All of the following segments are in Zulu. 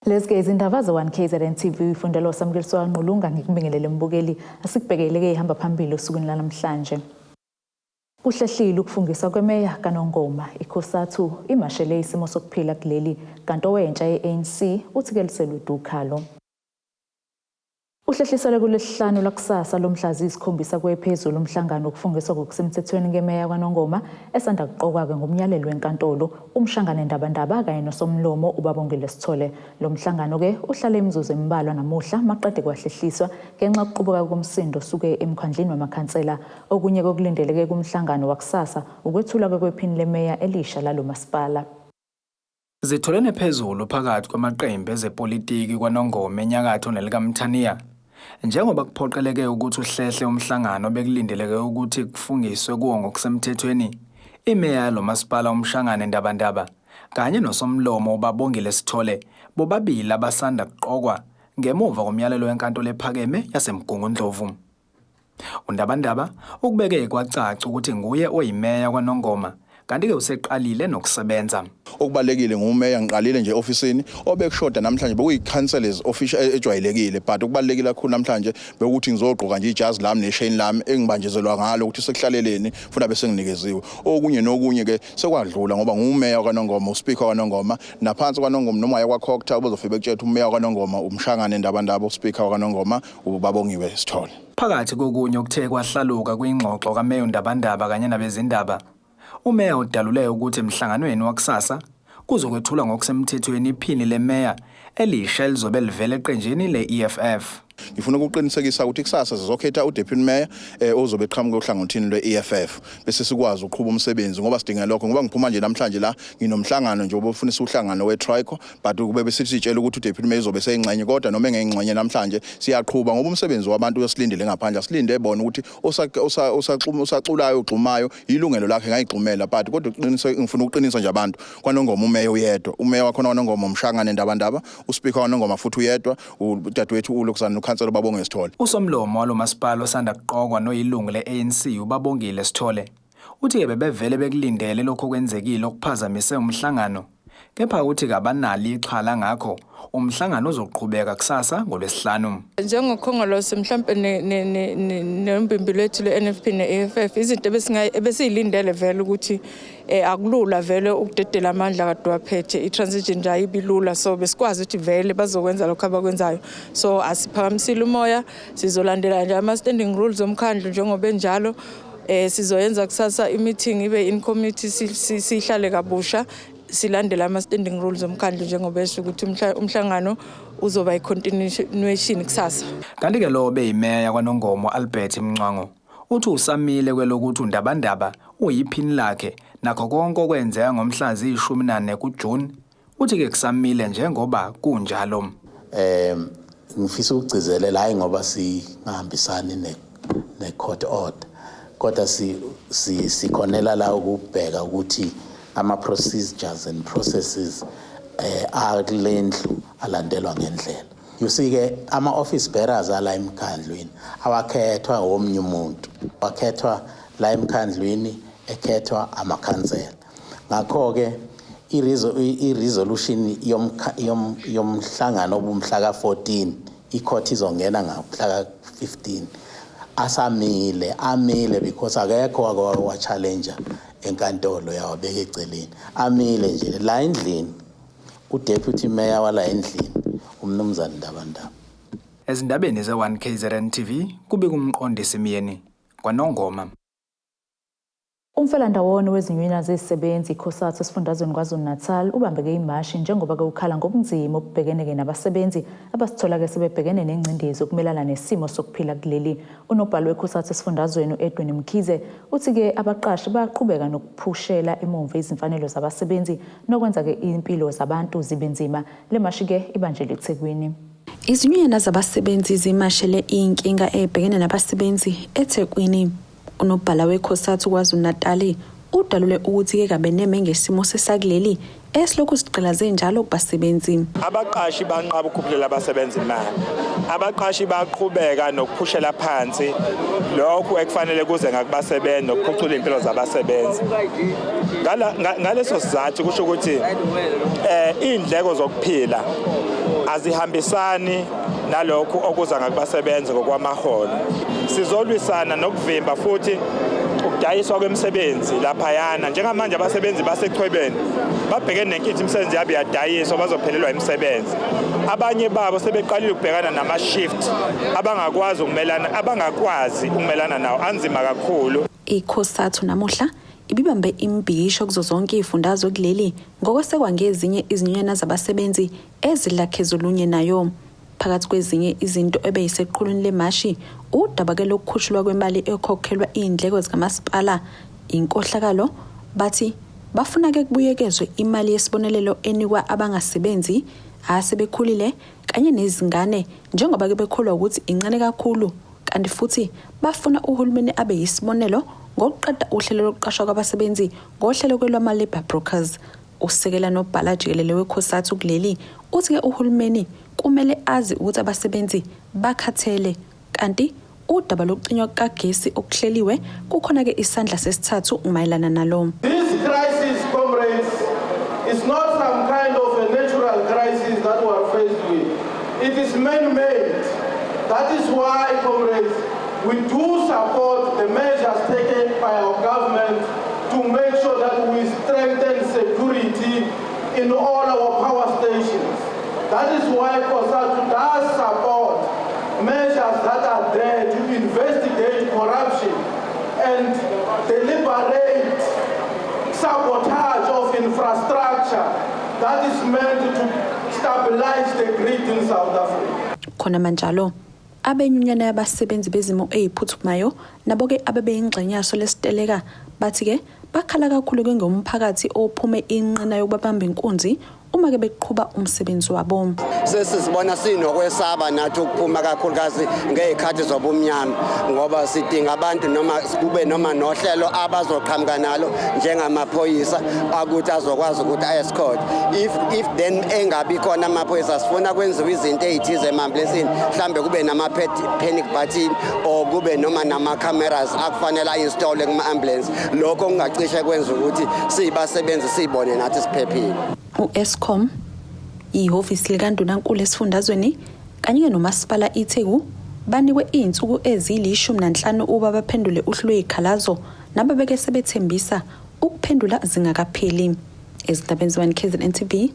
Lezi ke izindaba ze-1 KZN TV ufundelwa uSamukeliswa Nqulunga. Ngikubingelele mbukeli, asikubhekele ke ihamba phambili osukwini lanamhlanje. Kuhlehlile ukufungiswa kwemeya kaNongoma. ICOSATU imashele isimo sokuphila kuleli, kanti owentsha ye-ANC uthi ke luselude ukhalo. Uhlehliselwe kulesihlanu lakusasa lomhla ziyisikhombisa kwephezulu umhlangano wokufungiswa ngokusemthethweni kemeya kwaNongoma esanda kuqokwa-ke ngomyalelo wenkantolo uMshangane Ndabandaba kanye noSomlomo uBabongile Sithole. Lo mhlangano-ke uhlale imizuzu embalwa namuhla maqede kwahlehliswa ngenxa yokuqubuka komsindo osuke emkhandlini wamakhansela. Okunye kokulindeleke kumhlangano wakusasa ukwethulwa kwephini lemeya elisha lalo masipala. Zitholene phezulu phakathi kwamaqembu ezepolitiki kwaNongoma eNyakatho nelikaMthaniya njengoba kuphoqeleke ukuthi uhlehle umhlangano obekulindeleke ukuthi kufungiswe kuwo ngokusemthethweni imeya yalo masipala uMshangane Ndabandaba kanye noSomlomo uBabongile Sithole, bobabili abasanda kuqokwa ngemuva komyalelo weNkantolo ePhakeme yaseMgungundlovu. UNdabandaba ukubeke kwacaca ukuthi nguye oyimeya kwaNongoma kanti-ke useqalile nokusebenza. Okubalulekile ngumeya, ngiqalile nje ofisini. Obekushoda namhlanje bekuyi-councillors official ejwayelekile, but okubalulekile kakhulu namhlanje bekuthi ngizogqoka nje ijazi lami nesheni lami engibanjezelwa ngalo ukuthi sekuhlaleleni futhi abe senginikeziwe. Okunye nokunye ke sekwadlula ngoba ngumeya kaNongoma, uspeaker kaNongoma, naphansi kwaNongoma noma yakwaCogta ubezofike bekutshela ukuthi umeya kaNongoma uMshangane Ndabandaba, uspeaker kaNongoma uBabongiwe Sithole. Phakathi kokunye okuthe kwahlaluka kwingxoxo kaMeya uNdabandaba kanye nabezindaba, uMeya udalule ukuthi emhlanganweni wakusasa kuzokwethulwa ngokusemthethweni iphini lemeya elisha elizobe livela eqenjini le-EFF. Ngifuna ukuqinisekisa ukuthi kusasa sizokhetha uDeputy Mayor ozobe eqhamuka ohlangothini lwe-EFF bese sikwazi ukuqhuba umsebenzi ngoba sidinga lokho, ngoba ngiphuma nje namhlanje la nginomhlangano nje obufunisa uhlangano we-Trico, but kube besithi sitshela ukuthi uDeputy Mayor uzobe seyingxenye, kodwa noma engeyingxenye namhlanje siyaqhuba ngoba umsebenzi wabantu uyosilindele ngaphandle. Asilinde bona ukuthi osaculayo ugxumayo ilungelo lakhe ngayigxumela, but kodwa uqinise, ngifuna ukuqinisa nje abantu kwaNongoma, umeya uyedwa, umeya wakhona kwaNongoma uMshangane Ndabandaba, uspeaker kwaNongoma futhi uyedwa, udadewethu uLokuzana ukhansela uBabonge Sithole. Usomlomo walo masipala osanda kuqokwa noyilungu le-ANC uBabongile Sithole uthi-ke bebevele bekulindele lokhu okwenzekile okuphazamise umhlangano, kepha uthi kabanalo ixhala ngakho, umhlangano uzoqhubeka kusasa ngoLwesihlanu. Njengokhongolose mhlampe nombimbi lwethu lwe-NFP ne-EFF, izinto ebesiyilindele vele ukuthi akulula vele ukudedela amandla kade waphethe. I-transition nje ayibilula, so besikwazi ukuthi vele bazokwenza lokho abakwenzayo, so asiphakamisile umoya, sizolandela nje ama-standing rules omkhandlu njengoba enjalo. Sizoyenza kusasa i-meeting ibe in committee, sihlale kabusha, silandela ama-standing rules omkhandlu njengoba esho ukuthi umhlangano uzoba i-continuation kusasa. Kanti-ke lo obeyimeya kwaNongoma Albert Mncwango uthi usamile kwelokuthi uNdabandaba uyiphini lakhe nakho konke okwenzeka ngomhla ziyi-14 kuJuni, uthi-ke kusamile njengoba kunjalo. Ngifisa ukugcizelela, hayi ngoba singahambisani ne court order, kodwa si sikhonela la ukubheka ukuthi ama procedures and processes akulendlu alandelwa ngendlela. You see ke, ama office bearers ala emkhandlwini awakhethwa womnye umuntu, wakhethwa la emkhandlwini, ekhethwa amakhansela. Ngakho ke i-resolution yomhlangano obumhla ka-14, icourt izongena ngamhla ka-15, asamile, amile because akekho wake wa-challenge enkantolo yawabeka eceleni. Amile nje la endlini, udeputy mayor wala endlini umnumzane Ndabandaba. Ezindabeni ze-1 KZN TV, kubika uMqondisi Myeni kwaNongoma. Umfelandawonye wezinyunyana zezisebenzi iCOSATU esifundazweni KwaZulu-Natal ubambeke imashi njengoba-ke ukhala ngobunzima obubhekene-ke nabasebenzi abasithola-ke sebebhekene nengcindezi yokumelana nesimo sokuphila kuleli. Unobhala weCOSATU esifundazweni u-Edwin Mkhize uthi-ke abaqashi bayaqhubeka nokuphushela emumva izimfanelo zabasebenzi nokwenza-ke impilo zabantu zibe nzima. Le mashi-ke ibanjelwe eThekwini. Izinyunyana zabasebenzi zimashele inkinga ebhekene nabasebenzi eThekwini. Unobhala weCOSATU KwaZulu-Natali udalule ukuthi-ke kabeneme ngesimo sesakuleli esilokhu sigqilaze njalo kubasebenzi. Abaqashi banqaba ukukhuphulela abasebenzi imali. Abaqashi baqhubeka nokuphushela phansi lokhu ekufanele kuze ngakubasebenzi nokuphucula impilo zabasebenzi. Ngaleso sizathu kusho ukuthi iy'ndleko zokuphila azihambisani nalokhu okuza ngakubasebenzi ngokwamaholo. Sizolwisana nokuvimba futhi ukudayiswa kwemisebenzi laphayana. Njengamanje abasebenzi basechwebeni babhekene nenkinga, imisebenzi yabo iyadayiswa, bazophelelwa imisebenzi. Abanye babo sebeqalile ukubhekana nama-shift abangakwazi ukumelana nawo, anzima kakhulu. ICOSATU namuhla ibibambe imibhikisho kuzo zonke izifundazwe kuleli ngokwesekwa ngezinye izinyunyana zabasebenzi ezilakhe nayo. Phakathi kwezinye izinto ebeyiseqhulwini lemashi, udaba ke lokukhutshulwa kwemali ekhokhelwa iy'ndleko zikamasipala, inkohlakalo, bathi bafuna ke kubuyekezwe imali yesibonelelo enikwa abangasebenzi, asebekhulile kanye nezingane, njengoba ke bekholwa ukuthi incane kakhulu, kanti futhi bafuna uhulumeni abe yisibonelo ngokuqeda uhlelo lokuqashwa kwabasebenzi ngohlelo kwelwama-labour brokers. Usekela nobhala jikelele weCOSATU kuleli uthi-ke uhulumeni kumele azi ukuthi abasebenzi bakhathele, kanti udaba lokucinywa kukagesi okuhleliwe kukhona-ke isandla sesithathu mayelana nalo. This crisis, comrades, is not some kind of a natural crisis that we are faced with. It is man-made. That is why, comrades, we do support the measures taken by our government to make sure that we strengthen security in all our power stations. That is why COSATU does support measures that are there to investigate corruption and deliberate sabotage of infrastructure that is meant to stabilize the grid in South Africa. Khona manjalo, abenyunyana yabasebenzi bezimo ey'phuthumayo nabo-ke abebeyingxenye yaso lesiteleka bathi-ke bakhala kakhulu-ke ngomphakathi ophume inqina yokubabamba inkunzi uma-ke beqhuba umsebenzi wabo. Sesizibona sinokwesaba nathi ukuphuma, kakhulukazi ngey'khathi zobumnyama, ngoba sidinga abantu noma kube noma nohlelo abazoqhamuka nalo njengamaphoyisa akuthi azokwazi ukuthi a-escort. If then engabi khona amaphoyisa, sifuna kwenziwe izinto ey'thize ema-ambulensini, mhlambe kube nama-panic button or kube noma nama-cameras akufanele a-installe kuma-ambulance. Lokho kungacishe kwenza ukuthi siyibasebenzi siyibone nathi siphephile. U-Eskom, ihhovisi likandunankulu esifundazweni kanye nomasipala iTheku banikwe iy'nsuku ezili-15 ukuba baphendule uhlu lwey'khalazo nababeke sebethembisa ukuphendula zingakapheli. Ezindabeni ze-1 KZN TV,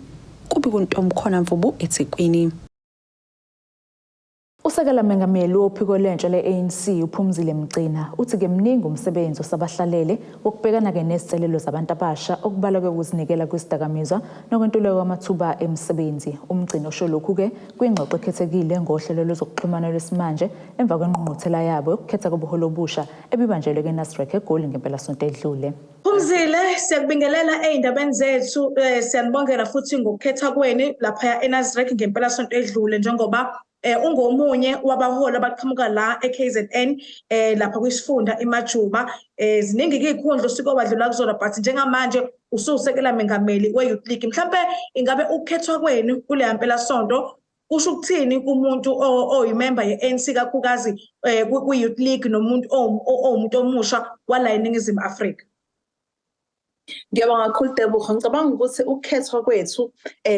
kubi kuNtomkhona Mvubu, eThekwini. Usekela mengameli wophiko lwentsha le-ANC uPhumzile Mgcina uthi-ke mningi umsebenzi osabahlalele wokubhekana-ke nezicelelo zabantu abasha, okubalwa-ke ukuzinikela kwizidakamizwa nokwentuleka kwamathuba emisebenzi. UMgcina usho lokhu-ke kwingxoxo ekhethekile ngohlelo lwezokuxhumana lwesimanje emva kwengqungquthela yabo yokukhetha kobuholi obusha ebibanjelwe ke-Nasrec eGoli ngempelasonto edlule. Phumzile, siyakubingelela ey'ndabeni zethu, siyanibongela futhi ngokukhetha kwenu laphaya eNasrec ngempelasonto edlule, njengoba ungomunye wabaholi abaqhamuka la eKZN, lapha kwisifunda iMajuba. Ziningi izikhundla osuke wadlula kuzona, but njengamanje ususekela mengameli we-Youth League. Mhlambe ingabe ukukhethwa kwenu kuleya mpelasonto kusho ukuthini kumuntu oyimember ye-ANC, kakhulukazi kwi-Youth League, nomuntu owumuntu omusha wala eNingizimu Afrika? Ngiyabonga kakhulu, Tebogo. Ngicabanga ukuthi ukukhethwa kwethu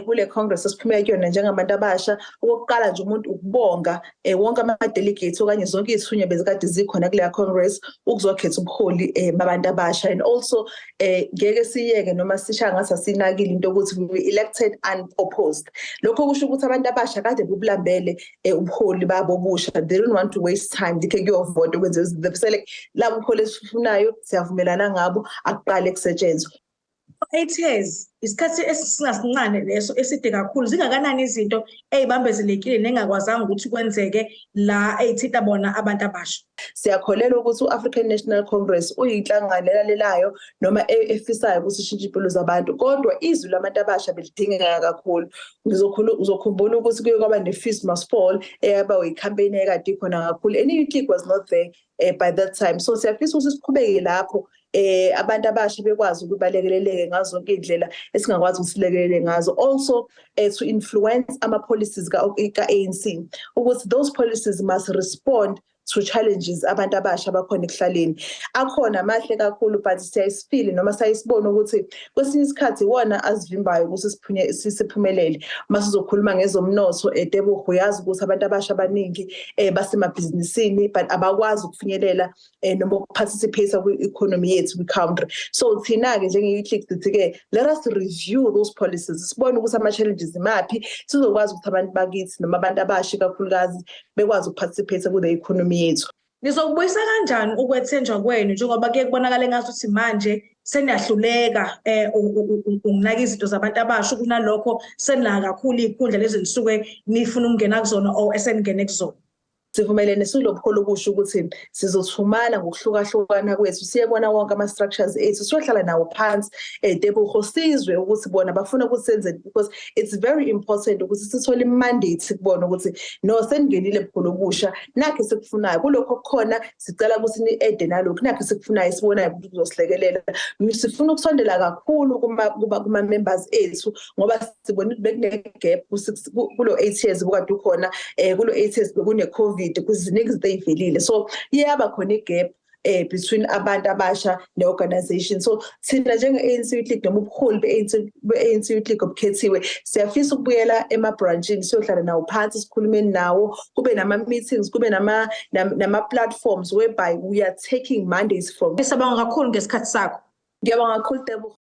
kule Congress esiphume kuyona njengabantu abasha, okokuqala nje umuntu ukubonga wonke ama-delegates okanye zonke izithunywa bezikade zikhona kuleya Congress ukuzokhetha ubuholi babantu abasha. And also ngeke siyeke noma sishaya ngathi asinakile into yokuthi we were elected unopposed. Lokho kusho ukuthi abantu abasha kade bubulambele ubuholi babo obusha. They don't want to waste time dikhe kuyovota ukwenze izinto. Labo buholi esifunayo, siyavumelana ngabo, akuqale kusetshenzwe. 8 years isikhathi esingasincane leso, eside kakhulu. Zingakanani izinto ey'bambezelekile nengakwazanga ukuthi kwenzeke la ey'thinta bona abantu abasha? Siyakholelwa ukuthi u-African National Congress uyinhlangano elalelayo noma efisayo ukuthi ishintshe impilo zabantu, kodwa izwi labantu abasha belidingeka kakhulu. Ngizokhumbula ukuthi kuye kwaba ne-Fees Must Fall eyaba i-campaign ekade ikhona kakhulu, and i-Youth was not there by that time. So siyafisa ukuthi siqhubeke lapho abantu abasha bekwazi ukubalekeleleke ngazo zonke izindlela esingakwazi ukuthi silekelele ngazo, also to influence ama policies ka ANC ukuthi those policies must respond. to challenges abantu abasha abakhona ekuhlaleni. Akhona mahle kakhulu, but siyayisifile noma sayisibona ukuthi kwesinye isikhathi iwona asivimbayo ukuthi siphunye siphumelele. Uma sizokhuluma ngezomnotho, eTebogo, uyazi ukuthi abantu abasha abaningi basemabhizinisini, but abakwazi ukufinyelela noma ukuparticipate kwi-economy yethu kwi-country. So thina-ke njenge-youth league sithi-ke let us review those policies, sibone ukuthi ama-challenges imaphi, sizokwazi ukuthi abantu bakithi noma abantu abasha ikakhulukazi bekwazi ukuparticipate kule economy yethu. Nizokubuyisa kanjani ukwethenjwa kwenu njengoba kuye kubonakala engazuthi manje seniyahluleka ukunaka izinto zabantu abasha, kunalokho senaka kakhulu iy'khundla lezi nisuke nifuna ukungena kuzona or eseningene kuzona? Sivumelene silobuholi obusha ukuthi sizothumana ngokuhlukahlukana kwethu, siye kubona wonke ama-structures ethu, siyohlala nawo phansi, Tebogo, sizwe ukuthi bona bafuna ukuthi senzeni, because it's very important ukuthi sithole imandate kubona ukuthi no, seningenile buholi obusha, nakho esikufunayo kulokho okukhona, sicela ukuthi ni-add nalokhu, nakho esikufunayo, esibonayo ukuthi kuzosilekelela. Sifuna ukusondela kakhulu kuma-members ethu ngoba sibona ukuthi bekune-gap kulo 8 years bukade ukhona, kulo 8 years bekune-COVID, kuziningi izinto ey'velile, so iyaba khona i-gap between abantu abasha ne-organization. So thina njenge-ANC Youth League noma ubuholi be-ANC Youth League obukhethiwe, siyafisa ukubuyela ema-branchini, siyohlala nawo phansi, sikhulumeni nawo, kube nama-meetings, kube nama-platforms whereby we are taking mandates from. Siyabonga kakhulu ngesikhathi sakho. Ngiyabonga kakhulu, Tebo.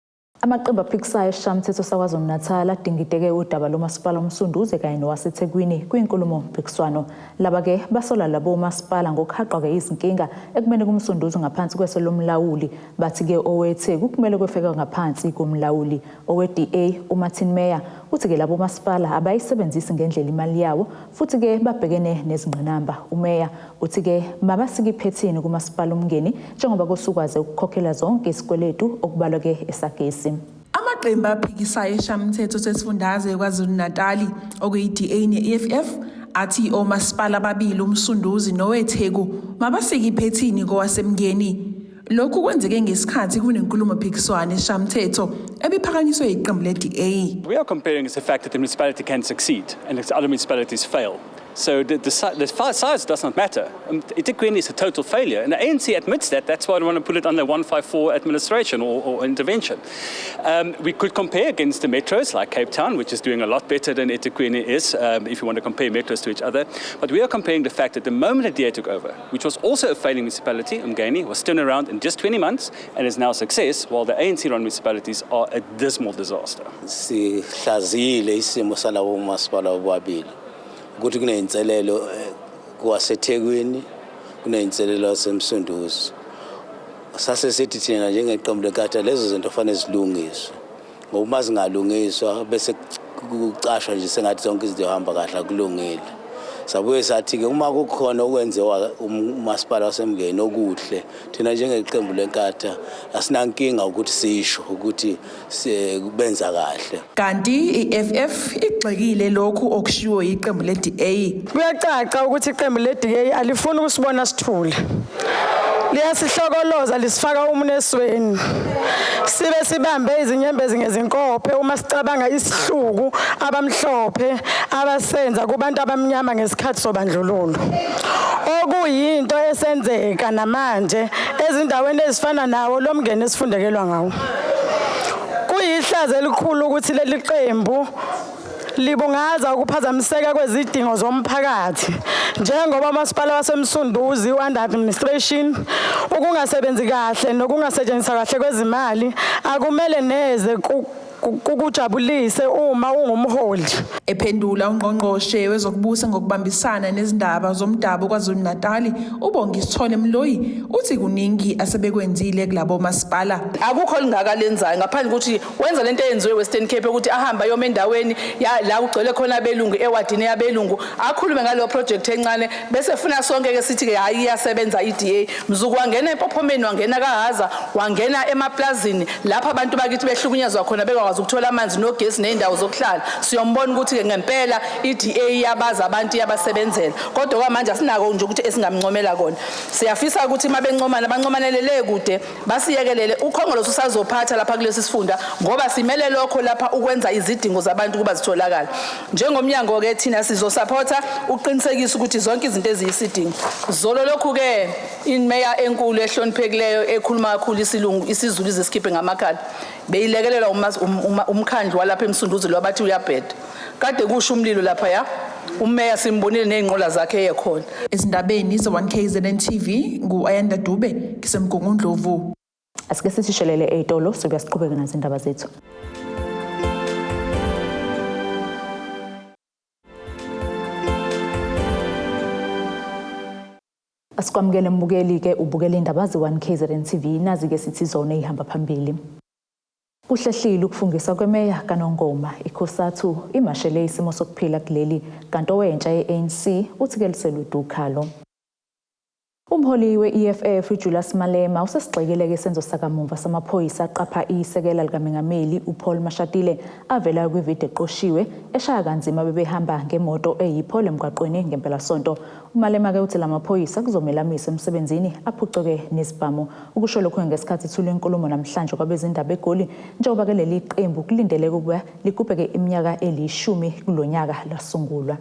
Amaqembu aphikisayo esishayamthetho saKwaZulu-Natal adingideke udaba lomasipala uMsunduzi kanye nowaseThekwini kwinkulumo mpikiswano. Laba-ke basola labo masipala ngokuhaqwa-ke izinkinga ekumele kuMsunduzi ngaphansi kweso lomlawuli. Bathi-ke oweTheku kumele kwefekwa ngaphansi komlawuli. Owe-DA uMartin Meyer uthi-ke labo masipala abayisebenzisi ngendlela imali yawo futhi-ke babhekene nezingqinamba. UMeyer uthi-ke mabasike iphethini kumasipala uMngeni njengoba kusukwaze ukukhokhela zonke isikweletu okubalwa-ke esagesi. Amaqembu aphikisayo esishayamthetho sesifundazwe KwaZulu-Natali, okuyi-DA ne-EFF, athi omasipala ababili, uMsunduzi noweTheku, mabasike iphethini kowaseMngeni. Lokhu kwenzeke ngesikhathi kunenkulumo phikiswano esishayamthetho ebiphakanyiswe iqembu le-DA. We are comparing is the fact that the municipality can succeed and that other municipalities fail. So the size does not matter. eThekwini is a total failure, and the ANC admits that. That's why they want to put it under 154 administration or intervention. We could compare against the metros like Cape Town, which is doing a lot better than eThekwini is, if you want to compare metros to each other. But we are comparing the fact that the moment the DA took over, which was also a failing municipality, Umgeni, was turned around in just 20 months and is now a success, while the ANC-run municipalities are a dismal disaster. Sihlaziyile isimo salabo masipala bobabili ukuthi kuney'nselelo kwaseThekwini, kuney'nselelo yaseMsunduzi. Sase sithi thina njengeqembu leNkatha lezo zinto fanele zilungiswe, ngoba uma zingalungiswa bese kucashwa nje sengathi zonke izinto zihamba kahle, akulungile. Sabuye sathi-ke uma kukhona okwenziwa umasipala waseMngeni okuhle, thina njengeqembu leNkatha asinankinga ukuthi sisho ukuthi benza kahle. Kanti i-EFF igxekile lokhu okushiwo iqembu le-DA. Kuyacaca ukuthi iqembu le-DA alifuni ukusibona sithule. Liyasihlokoloza, lisifaka umunwe esweni. Sibe sibambe izinyembezi ngezinkophe uma sicabanga isihluku abamhlophe abasenza kubantu abamnyama ngesikhathi sobandlululo. Okuyinto esenzeka namanje ezindaweni ezifana nawo loMngeni esifundekelwa ngawo. Kuyihlazo elikhulu ukuthi leli qembu libungaza ukuphazamiseka kwezidingo zomphakathi njengoba umasipala waseMsunduzi under administration, ukungasebenzi kahle nokungasetshenziswa kahle kwezimali akumele neze kukujabulise uma ungumholi. Ephendula ungqongqoshe wezokubusa ngokubambisana nezindaba zomdabu KwaZulu-Natali, uBongi Sithole Mloyi, uthi kuningi asebekwenzile kulabo masipala. Akukho lingaka lenzayo ngaphandle kokuthi wenza lento eyenziwe Western Cape, ukuthi ahambe ayoma endaweni la kugcwele khona abelungu, ewadini yabelungu, akhulume ngaleyo project encane, bese funa sonke ke sithi ke hayi, iyasebenza iDA. Mzuku wangena eMpophomeni, wangena kaHaza, wangena emaplazini lapho abantu bakithi behlukunyezwa khona. Siyokwazi ukuthola amanzi nogesi nezindawo zokuhlala. Siyombona ukuthi ke ngempela iDA iyabaza abantu, iyabasebenzela, kodwa kwamanje asinako nje ukuthi esingamncomela kona. Siyafisa ukuthi uma bencomana bancomanelele kude, basiyekelele uKhongolose usazophatha lapha kulesi sifunda, ngoba simele lokho lapha ukwenza izidingo zabantu kuba zitholakala. Njengomnyango ke thina sizosupporta uqinisekisa ukuthi zonke izinto eziyisidingo zolo lokhu ke imeya enkulu ehloniphekileyo ekhuluma kakhulu isilungu isiZulu ize sikhiphe ngamakhala beyilekelelwa umkhandlu walapha eMsunduzi lo bathi uyabheda, kade kusho umlilo lapha ya umeya simbonile nezinqola zakhe eyekhona. Ezindabeni ze-1 KZN TV, ngu-Ayanda Dube, ngiseMgungundlovu. Asike sisishelele ey'tolo, sobuya siqhubeke nazo indaba zethu. Asikwamukele mbukeli-ke ubukela indaba ze-1 KZN TV. Nazi-ke sithi zona ey'hamba phambili. Kuhlehlile ukufungiswa kwemeya kaNongoma. ICOSATU imashele isimo sokuphila kuleli, kanti owentsha ye-ANC uthi-ke luselude ukhalo. Umholi we-EFF uJulius Malema usesigxekile-ke isenzo sakamumva samaphoyisa aqapha isekela likamengameli uPaul Mashatile avela kwividiyo eqoshiwe eshaya kanzima bebehamba ngemoto eyiPolo emgwaqweni ngempelasonto. UMalema-ke uthi lamaphoyisa kuzomele amiswe emsebenzini, aphucuke nezibhamu. Ukusho lokhu ngesikhathi ethula inkulumo namhlanje kwabezindaba eGoli, njengoba-ke leli qembu kulindeleke ukuba ligubheke iminyaka eli-10 kulo nyaka lasungulwa.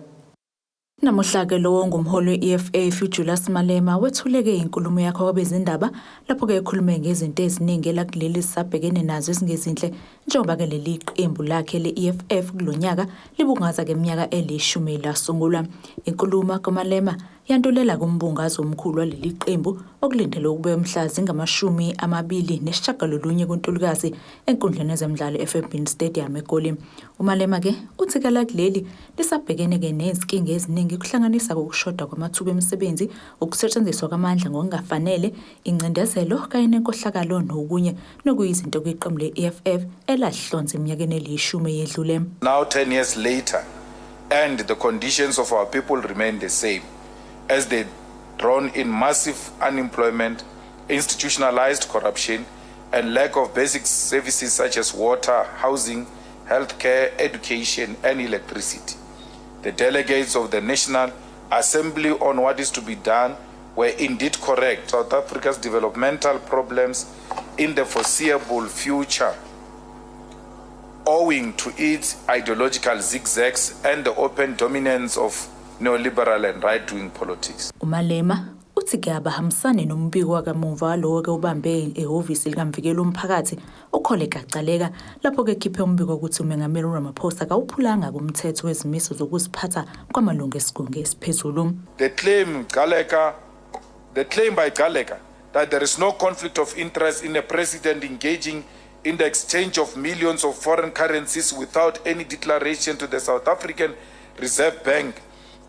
Namuhla-ke lowo ngumholi we-EFF uJulius Malema wethuleke inkulumo yakhe kwabezindaba, lapho-ke ekhulume ngezinto eziningi elakuleli sisabhekene nazo ezingezinhle, njengoba-ke leli qembu lakhe le-EFF kulo nyaka libungaza-ke iminyaka eli-10 lasungulwa. Inkulumo kaMalema yandulela kumbungazo omkhulu waleli qembu okulindelwe ukube mhla zingama-29 kuNtulikazi enkundleni yezemidlalo eFNB Stadium eGoli. UMalema-ke uthi ke lakuleli lisabhekene-ke nezinkinga eziningi, kuhlanganisa ukushoda kwamathuba emisebenzi, ukusetshenziswa kwamandla ngokungafanele, ingcindezelo kanye nenkohlakalo nokunye, nokuyizinto kwiqembu le-EFF elahlonza eminyakeni eli-10 yedlule. Now 10 years later, and the conditions of our people remain the same as they drown in massive unemployment, institutionalized corruption, and lack of basic services such as water, housing, healthcare, education, and electricity. The delegates of the National Assembly on what is to be done were indeed correct. South Africa's developmental problems in the foreseeable future, owing to its ideological zigzags and the open dominance of neoliberal and right-wing politics. UMalema uthi ke abahambisani nombiko wakamuva walowo-ke ubambe ehhovisi likamvikeli womphakathi uKholeka Gcaleka, lapho-ke ekhiphe umbiko ukuthi umengameli uRamaphosa kawuphulanga kumthetho wezimiso zokuziphatha kwamalungu esigungu esiphezulu. The claim by Gcaleka that there is no conflict of interest in a president engaging in the exchange of millions of foreign currencies without any declaration to the South African Reserve Bank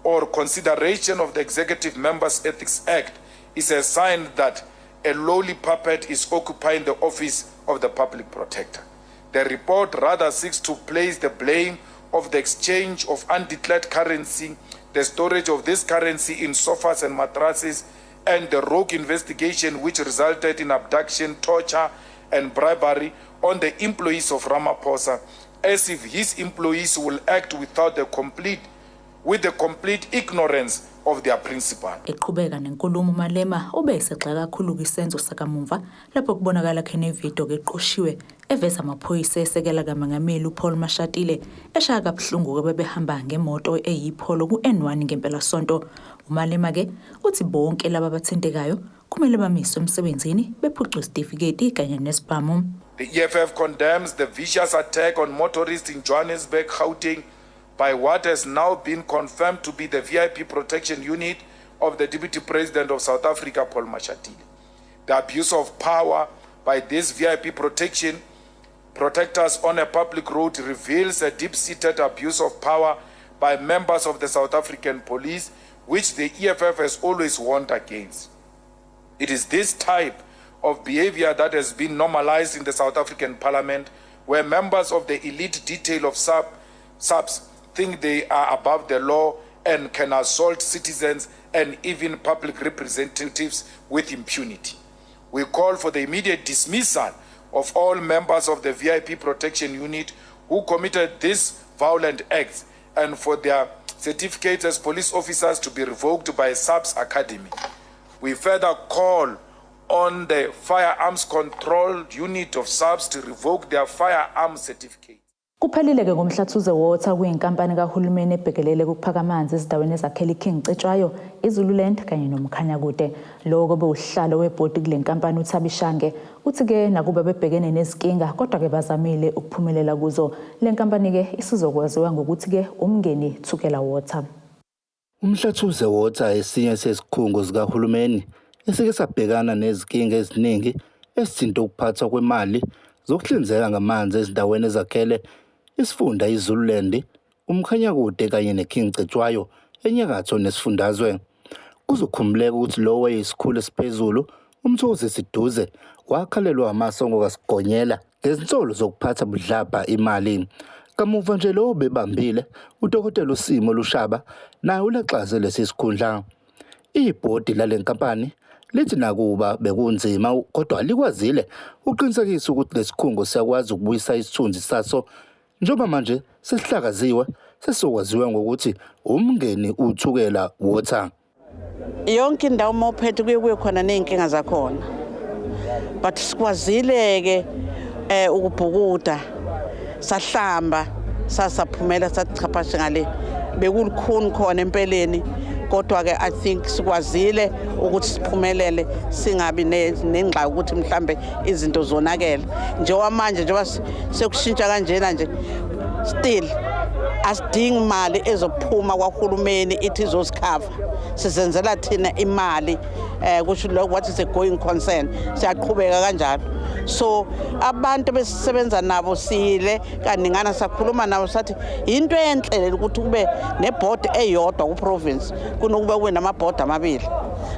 or consideration of the Executive Members Ethics Act is a sign that a lowly puppet is occupying the office of the public protector. The report rather seeks to place the blame of the exchange of undeclared currency, the storage of this currency in sofas and mattresses, and the rogue investigation which resulted in abduction, torture, and bribery on the employees of Ramaphosa, as if his employees will act without the complete with the complete ignorance of their principal. Eqhubeka nenkulumo, uMalema ube esegxeka kakhulu kwisenzo sakamumva lapho kubonakala khona ividiyo eqoshiwe eveza amaphoyisa esekela kamengameli uPaul Mashatile eshaya kabuhlungu bebehamba ngemoto eyiPolo ku-N1 ngempelasonto. UMalema ke uthi bonke laba abathintekayo kumele bamiswe emsebenzini, bephucwe isitifiketi kanye nesibhamu. The EFF condemns the vicious attack on motorists in Johannesburg, Gauteng, by what has now been confirmed to be the VIP protection unit of the Deputy President of South Africa, Paul Mashatile. The abuse of power by this VIP protection protectors on a public road reveals a deep-seated abuse of power by members of the South African police, which the EFF has always warned against. It is this type of behavior that has been normalized in the South African Parliament, where members of the elite detail of SAPS think they are above the law and can assault citizens and even public representatives with impunity. We call for the immediate dismissal of all members of the VIP protection unit who committed these violent acts and for their certificates as police officers to be revoked by SAPS Academy. We further call on the Firearms Control Unit of SAPS to revoke their firearms certificate. Kuphelile-ke ngoMhlathuze Water kuyinkampani kahulumeni ebhekelele ukuphaka amanzi ezindaweni ezakhele iKing Cetshwayo, iZululand kanye noMkhanyakude. Lowo kobe usihlalo webhodi kule nkampani uThabi Shange uthi-ke nakuba bebhekene nezinkinga kodwa-ke bazamile ukuphumelela kuzo. Le nkampani-ke isizokwaziwa ngokuthi-ke uMngeni Thukela Water. Umhlathuze Water esinye sezikhungo zikahulumeni esike sabhekana nezinkinga eziningi ezithinta ukuphathwa kwemali zokuhlinzeka ngamanzi ezindaweni ezakhele isifunda iZululand, uMkhanyakude kanye neKing Cetshwayo enyakatho nesifundazwe. Kuzokhumbuleka ukuthi lowo wayeyisikhulu esiphezulu uMthokozisi Duze wakhalelwa amasongo kaSigonyela ngezinsolo zokuphatha budlabha imali. Kamuva nje lowo bebambile uDokotela uSimo Lushaba naye ulaxaze lesi sikhundla. Ibhodi lale nkampani lithi nakuba bekunzima kodwa likwazile ukuqinisekisa ukuthi lesikhungo siyakwazi ukubuyisa isithunzi saso njengoba manje sesihlakaziwe sesizokwaziwa ngokuthi uMngeni uThukela Water. Yonke indawo uma uphethe kuye kuye khona ney'nkinga zakhona, but sikwazile-ke ukubhukuda, sahlamba, sasaphumela, sathi chaphashe ngale. Bekulukhuni khona empeleni, kodwa-ke I think sikwazile ukuthi siphumelele, singabi nengxaki ukuthi mhlambe izinto zonakele. Njengoba manje, njengoba sekushintsha kanjena nje, still asidingi imali ezophuma kwahulumeni ithi izosikhava, sizenzela thina imali. Kusho lokho, what is a going concern, siyaqhubeka kanjalo. So abantu besisebenza nabo siyile kaningana, sakhuluma nabo, sathi into enhle ukuthi kube nebhodi eyodwa ku-province kunokuba kube namabhodi amabili.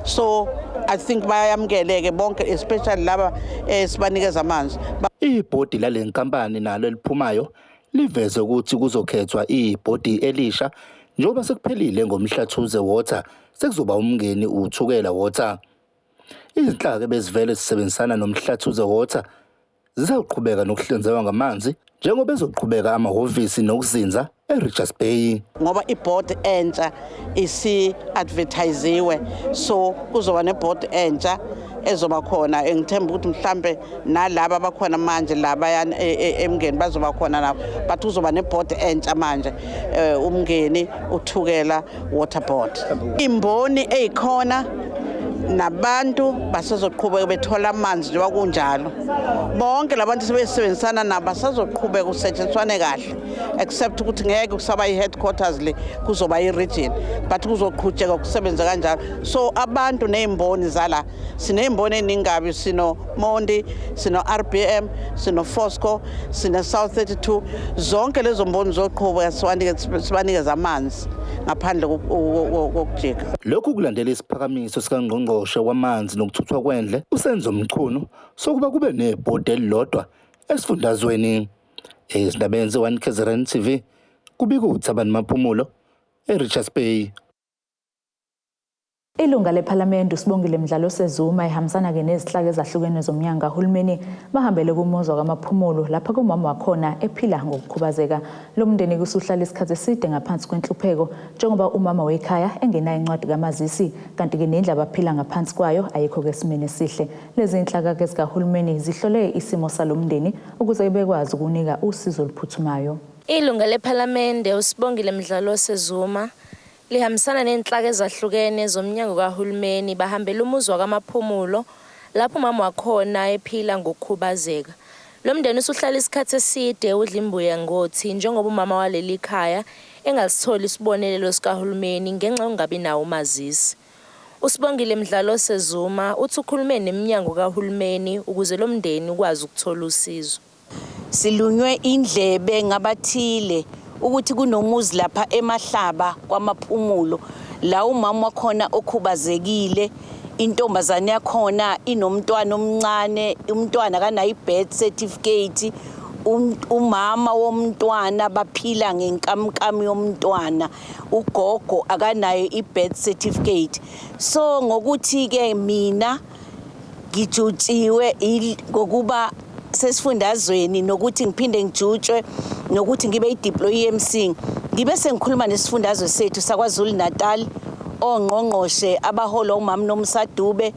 So I think bayamukeleke bonke, especially laba esibanikeza amanzi. Ibhodi lale nkampani nalo eliphumayo liveze ukuthi kuzokhethwa ibhodi elisha njengoba sekuphelile ngoMhlathuze Water, sekuzoba uMngeni uThukela Water. Izinhlaka ebezivele zisebenzisana noMhlathuze Water zizawuqhubeka nokuhlinzekwa ngamanzi njengoba ezoqhubeka amahhovisi nokuzinza eRichards Bay. Ngoba ibhodi entsha isi-advertisiwe, so kuzoba nebhodi entsha ezoba khona. Ngithemba ukuthi mhlambe nalaba abakhona manje labayana eMngeni bazoba khona nabo, but kuzoba nebhodi entsha manje, uMngeni uThukela Water Board. Imboni eyikhona nabantu basazoqhubeka bethola amanzi njengoba kunjalo. Bonke labantu sebesebenzisana nabo basazoqhubeka kusetshenziswane kahle, except ukuthi ngeke kusaba i-headquarters le, kuzoba i-region, but kuzoqhutsheka kusebenze kanjalo. So abantu ney'mboni zala, siney'mboni ey'ningi kabi, sino-Mondi, sino-RBM, sino-Foskor, sine-South 32. Zonke lezo mboni zoqhubeka sibanikeze amanzi ngaphandle kokujika. Lokhu kulandela isiphakamiso sikaNgqongqoshe wamanzi nokuthuthwa kwendle uSenzo Mchunu sokuba kube nebhodi elilodwa esifundazweni. Ezindabeni ze-1 KZN TV, kubika uThabani Maphumulo eRichards Bay. Ilunga lePhalamende uSibongile Mdlalose Zuma ehambisana-ke nezinhlaka ezahlukene zomnyango kahulumeni bahambele kumuzi wakaMaphumulo lapha kumama wakhona ephila ngokukhubazeka. Lo mndeni kusuhlala isikhathi eside ngaphansi kwenhlupheko njengoba umama wekhaya engenayo incwadi kamazisi, kanti-ke nendlu abaphila ngaphansi kwayo ayikho-ke esimeni esihle. Lezi zinhlaka-ke zikahulumeni zihlole isimo salo mndeni ukuze bekwazi ukunika usizo oluphuthumayo. Ilunga lePhalamende uSibongile Mdlalose Zuma lihambisana nenhlaka ezahlukene zomnyango kahulumeni bahambela umuzi wakaMaphumulo lapho umama wakhona ephila ngokukhubazeka. Lo mndeni usuhlala isikhathi eside udla imbuya ngothi njengoba umama waleli khaya engasitholi isibonelelo sikahulumeni ngenxa yokungabi nawo umazisi. USibongile Mdlalose Zuma uthi ukhulume neminyango kahulumeni ukuze lo mndeni ukwazi ukuthola usizo. Silunywe indlebe ngabathile ukuthi kunomuzi lapha eMahlaba kwaMaphumulo la umama wakhona okhubazekile, intombazane yakhona inomntwana omncane, umntwana kanayo i-birth certificate, umama womntwana baphila ngenkamnkam yomntwana, ugogo akanayo i-birth certificate. So ngokuthi-ke mina ngijutshiwe ngokuba sesifundazweni nokuthi ngiphinde ngijutshwe nokuthi ngibe i-deployee EMC ngibe sengikhuluma nesifundazwe sethu saKwaZulu Natal ongqongqoshe abaholwa umama Nomsa Dube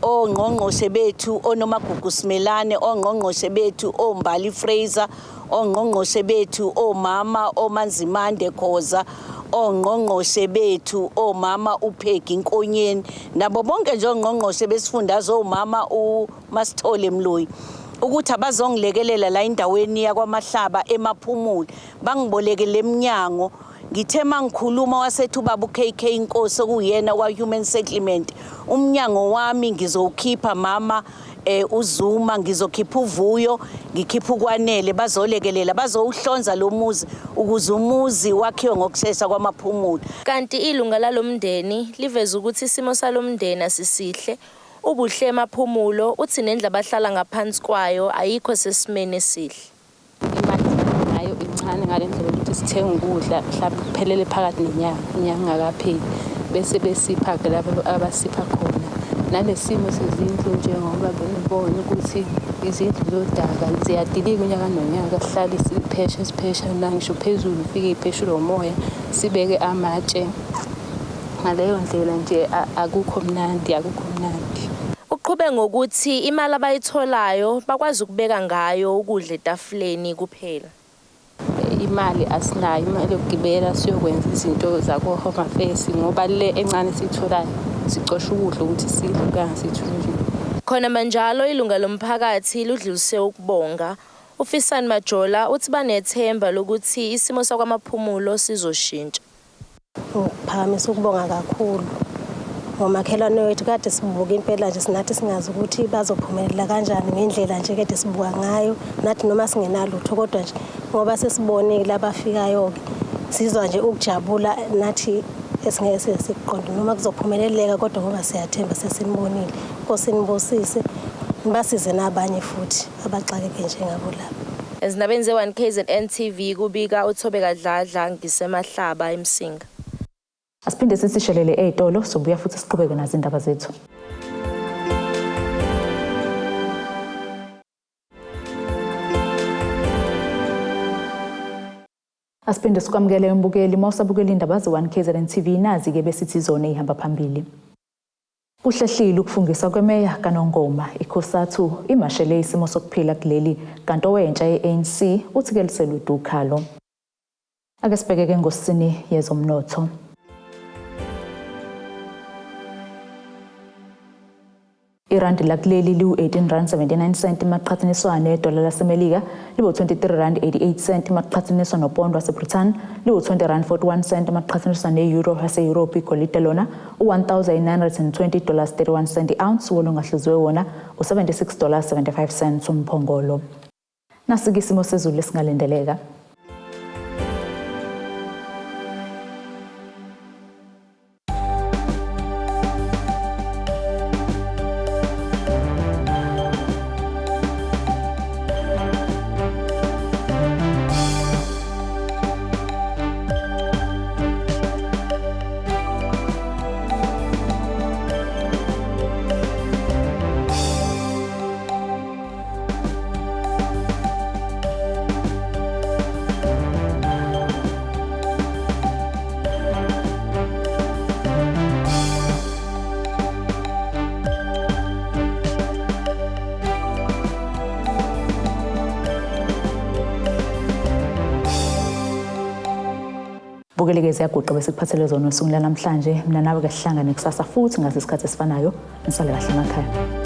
ongqongqoshe bethu oNomagugu Simelane ongqongqoshe bethu oMbali Fraser ongqongqoshe bethu omama oManzimande Khoza ongqongqoshe bethu omama uPeggy Nkonyeni nabo bonke nje ongqongqoshe besifundazwe omama uMasithole Mloyi ukuthi abazongilekelela la endaweni yakwaMahlaba eMaphumulo bangiboleke leminyango ngithe mangikhuluma wasethi ubaba uKK Nkosi okuyena kwa Human Settlement umnyango wami ngizowukhipha mama uZuma ngizokhipha uVuyo ngikhipha uKwanele bazolekelela bazowuhlonza lo muzi ukuze umuzi wakhiwe ngokushesha kwaMaphumulo. Kanti ilunga lalomndeni liveza ukuthi isimo salomndeni asisihle uBuhle Maphumulo uthi nendlu abahlala ngaphansi kwayo ayikho sesimeni esihle. Imali ngayo incane ngale ndlela yokuthi sithenga ukudla mhlawumbe kuphelele phakathi nenyanga, inyanga ingakapheli bese besipha-ke labo abasipha khona. Nalesimo sezindlu njengoba benibona ukuthi izindlu zodaka ziyadilika unyaka nonyaka, sihlale siphesha siphesha nangisho phezulu ufike ipheshulwe umoya sibeke amatshe. Ngaleyo ndlela nje akukho mnandi, akukho mnandi. Uqhube ngokuthi imali abayitholayo bakwazi ukubeka ngayo ukudla etafuleni kuphela. Imali asinayo, imali yokugibela siyokwenza izinto zako-Home Affairs ngoba le encane esiyitholayo sicosha ukudla ukuthi sidle okanye sithunjini. Khona manjalo ilunga lomphakathi ludlulise ukubonga. UFisani Majola uthi banethemba lokuthi isimo sakwaMaphumulo sizoshintsha. Ngiphakamisa ukubonga kakhulu ngomakhelwane wethu kade sibuka impela nje sinathi singazi ukuthi bazophumelela kanjani ngendlela nje kade sibuka ngayo nathi noma singenalutho kodwa nje ngoba sesibonile abafikayo-ke sizwa nje ukujabula nathi esingeke size sikuqonde noma kuzophumeleleka kodwa ngoba siyathemba sesinibonile. Nkosi nibusise nibasize nabanye futhi abaxakeke njengabo lapha. Ezindabeni ze-1 KZN TV kubika uThobeka Dladla ngiseMahlaba eMsinga. Asiphinde sisishelele ey'tolo sobuya futhi siqhubeke nazo indaba zethu. Asiphinde sikwamukele umbukeli uma usabukela indaba ze-1 KZN TV nazi-ke besithi zona ey'hamba phambili. Kuhlehlile ukufungiswa kwemeya kaNongoma iCosatu imashele isimo sokuphila kuleli kanti owentsha ye-ANC uthi ke liselude ukhalo. Ake sibhekeke engosini yezomnotho. Irandi lakuleli liwu-18 rand 79 cent maqhathaniswa nedola laseMelika liwu-23 rand 88 cent maqhathaniswa nopondo waseBrithani liwu-20 rand 41 cent maqhathaniswa ne-euro yase-Europe. Igolide lona u-1920 dollars 31 cent i-ounce, wolongahluziwe wona u-76 dollars 75 cents umphongolo. Nasike isimo sezulu esingalindeleka. Bukeleke ziyaguqa bese kuphathele zona osukwini lanamhlanje. Mina nawe ke sihlangane kusasa futhi ngase isikhathi esifanayo. Nisale kahle emakhaya.